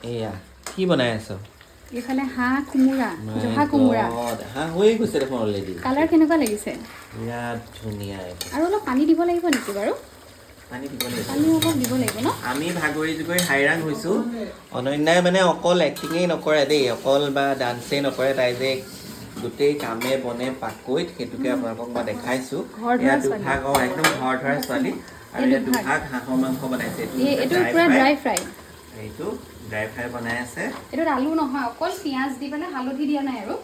এয়া কি বনাই আছ? এইফালে হাঁহ কোমোৰা, My জহা কোমোৰা। God, হাঁহ হৈয়ে গৈছে দেখোন অলৰেডি। কালাৰ কেনেকুৱা লাগিছে? বিৰাট ধুনীয়া এইটো। আৰু অলপ পানী দিব লাগিব নেকি বাৰু? পানী দিব লাগিব। পানী অলপ দিব লাগিব ন? আমি ভাগৰি জুগৰি হাইৰাণ হৈছোঁ। অনন্যাই মানে অকল এক্টিঙেই নকৰে দেই, অকল বা ডান্সেই নকৰে, তাই যে গোটেই কামে বনে পাকৈত, সেইটোকে আপোনালোকক মই দেখাইছোঁ। ঘৰ ধৰা এয়া ছোৱালী। দুভাগ, অঁ, একদম ঘৰ ধৰা ছোৱালী। আৰু এই এয়া দুভাগ। দুভাগ হাঁহৰ মাংস বনাইছে। এইটো এই এইটো ড্ৰাই পুৰা ফ্ৰাই। Dry fry. এইটো ড্ৰাই ফ্ৰাই বনাই আছে। এইটোত আলু নহয়, অকল পিঁয়াজ দি পেলাই, হালধি দিয়া নাই আৰু।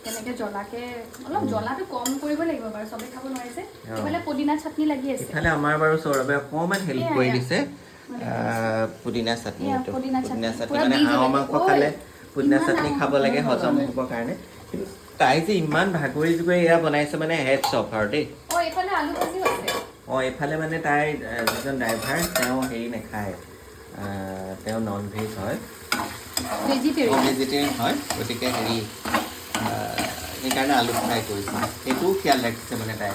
তেনেকে জ্বলাকে, অলপ জ্বলাটো কম কৰিব লাগিব বাৰু, চবে খাব নোৱাৰিছে। এইফালে পদিনা চাটনি লাগি আছে। ইফালে আমাৰ বাৰু সৌৰভে অকণমান হেল্প এয়া, কৰি এয়া। দিছে। পুদিনা চাটনি। এয়া, এইটো পুদিনা পুদিনা চাটনি। চাটনি। পুৰা মানে বীজ হাঁহৰ ওলাইছে। মাংস ঐ, খালে পুদিনা ইমান চাটনি ডাঙৰ। খাব লাগে হজম হ'বৰ কাৰণে। কিন্তু তাই যে ইমান ভাগৰি জুগৰি এয়া বনাইছে, মানে হেটছ অফ আৰু দেই। অ, এইফালে আলু ভাজিও আছে। অঁ, এইফালে মানে তাইৰ যিজন ড্ৰাইভাৰ, তেওঁ হেৰি নাখায়, তেওঁ নন ভেজ হয়। ভেজিটেৰিয়ান। ভেজিটেৰিয়ান হয়, গতিকে হেৰি সেইকাৰণে আলু ফ্ৰাই কৰিছে। সেইটোও খিয়াল ৰাখিছে মানে তাই।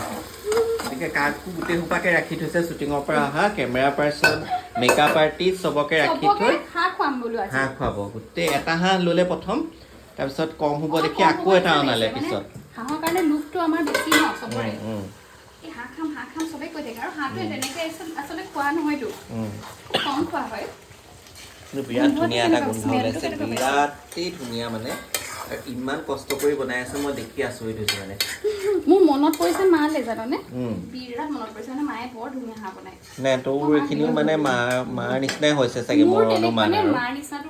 গতিকে কাকো গোটেই সোপাকে ৰাখি থৈছে, শ্বুটিঙৰ পৰা অহা কেমেৰা পাৰ্চন, মেকআপ আৰ্টিষ্ট চবকে ৰাখি চবকে থৈ হাঁহ খুৱাম বোলো আজি। হাঁহ খুৱাব। গোটেই এটা হাঁহ ল'লে প্ৰথম, তাৰপিছত কম হ'ব দেখি কম আকৌ হ'ব এটা নিচিনা অনালে লাগিছে, মানে পিছত। হাঁহৰ কাৰণে লোভটো আমাৰ বেছি ন চবৰে। এই হাঁহ খাম, হাঁহ খাম চবেই কৈ থাকে। আৰু হাঁহটো তেনেকে আচলতে খোৱা নহয়তো, খুব কম খোৱা হয়। কিন্তু বিৰাট গোন্ধটো ধুনীয়া এটা কেনেকুৱা? গোন্ধ স্মেলটো ওলাইছে। কেনেকুৱা পাইছে? বিৰাটেই ধুনীয়া মানে, আৰু ইমান কষ্ট কৰি বনাই আছে, মই দেখি আচৰিত হৈছোঁ মানে। মোৰ মনত পৰিছে মালে, জাননে? বিৰাট মনত পৰিছে, মানে মায়ে বৰ ধুনীয়া হাঁহ বনায়। নাই, তোৰ এইখিনিও মানে মাৰ নিচিনাই হৈছে চাগে। মোৰ মোৰ তেনেকুৱা অনুমান মানে আৰু। মাৰ নিচিনাটো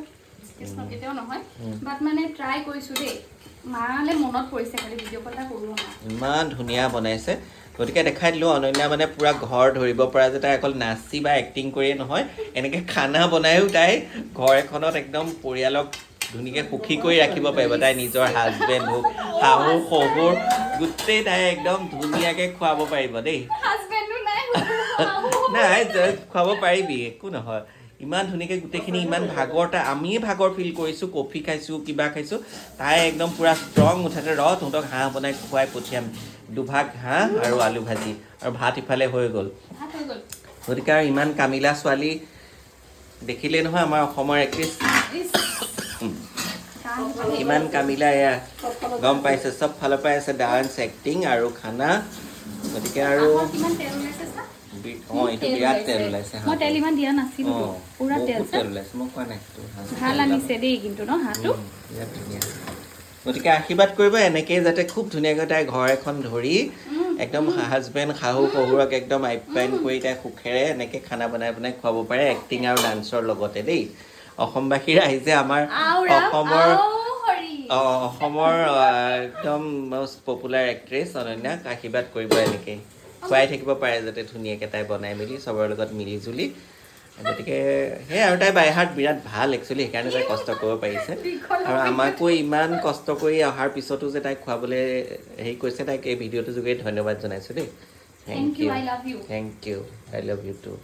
কৃষ্ণ কেতিয়াও নহয়, বাট মানে ট্ৰাই কৰিছোঁ দেই। মালে মনত পৰিছে, খালি ভিডিঅ' কল এটা কৰোঁ মা। ইমান ধুনীয়া বনাইছে, গতিকে দেখাই দিলোঁ। অনন্যা মানে পূৰা ঘৰ ধৰিব পৰা যে তাই অকল নাচি বা এক্টিং কৰিয়ে নহয়, এনেকৈ খানা বনায়ো তাই ঘৰ এখনত একদম পৰিয়ালক ধুনীয়াকৈ সুখী কৰি ৰাখিব পাৰিব। তাই নিজৰ হাজবেণ্ড হওক, শাহু শহুৰ, গোটেই তাই একদম ধুনীয়াকৈ খুৱাব পাৰিব দেই। হাজবেণ্ডো নাই। নাই, খুৱাব পাৰিবি, একো নহয়। ইমান ধুনীয়াকৈ গোটেইখিনি, ইমান ভাগৰ তাই, আমিয়ে ভাগৰ ফিল কৰিছোঁ, কফি খাইছোঁ, কিবা খাইছোঁ, তাই একদম পূৰা ষ্ট্ৰং মুঠতে। ৰ, তহঁতক হাঁহ বনাই খুৱাই পঠিয়াম। দুভাগ হাঁহ আৰু আলু ভাজি আৰু ভাত ইফালে হৈ গ'ল। ভাত হৈ গ'ল। গতিকে আৰু ইমান কামিলা ছোৱালী দেখিলেই নহয়, আমাৰ অসমৰ এক্ট্ৰেছ। ইছ, কাহ আহিব। ইমান কামিলা, এয়া গম পাইছে, চব ফালৰ পৰাই আছে, ডান্স, এক্টিং আৰু খানা। গতিকে আৰু হাঁহৰ কিমান তেল ওলাইছে চা। অঁ, এইটো তেল বিৰাট তেল ওলাইছে। ওলাইছে। মই হাঁহটো। তেল ইমান দিয়া নাছিলো। পুৰা তেল বহুত চা। তেল ওলাইছে, মই কোৱা নাই তোৰ হাঁহটো ভাল তেল ওলাব। আনিছে দেই কিন্তু ন হাঁহটো। বিৰাট ধুনীয়া। গতিকে আশীৰ্বাদ কৰিব, এনেকেই যাতে খুব ধুনীয়াকৈ তাই ঘৰ এখন ধৰি একদম হাজবেণ্ড, শাহু শহুৰক একদম আপ্যায়ন কৰি তাই সুখেৰে এনেকৈ খানা বনাই বনাই খুৱাব পাৰে, এক্টিং আৰু ডান্সৰ লগতে দেই। অসমবাসী ৰাইজে আমাৰ আও ৰাম, অসমৰ আও হৰি। অঁ, অসমৰ একদম মষ্ট পপুলাৰ এক্ট্ৰেছ অনন্যাক আশীৰ্বাদ কৰিব, এনেকেই খুৱাই থাকিব পাৰে যাতে ধুনীয়াকৈ তাই বনাই মেলি চবৰে লগত মিলি জুলি। গতিকে সেয়াই আৰু, তাই বাই হাৰ্ট বিৰাট ভাল একচুৱেলি, সেইকাৰণে তাই কষ্ট কৰিব পাৰিছে। আৰু আমাকো ইমান কষ্ট কৰি অহাৰ পিছতো যে তাইক খুৱাবলৈ হেৰি কৰিছে, তাইক এই ভিডিঅ'টোৰ যোগেদি ধন্যবাদ জনাইছোঁ দেই। Thank you, I love you. Thank you, I love you too.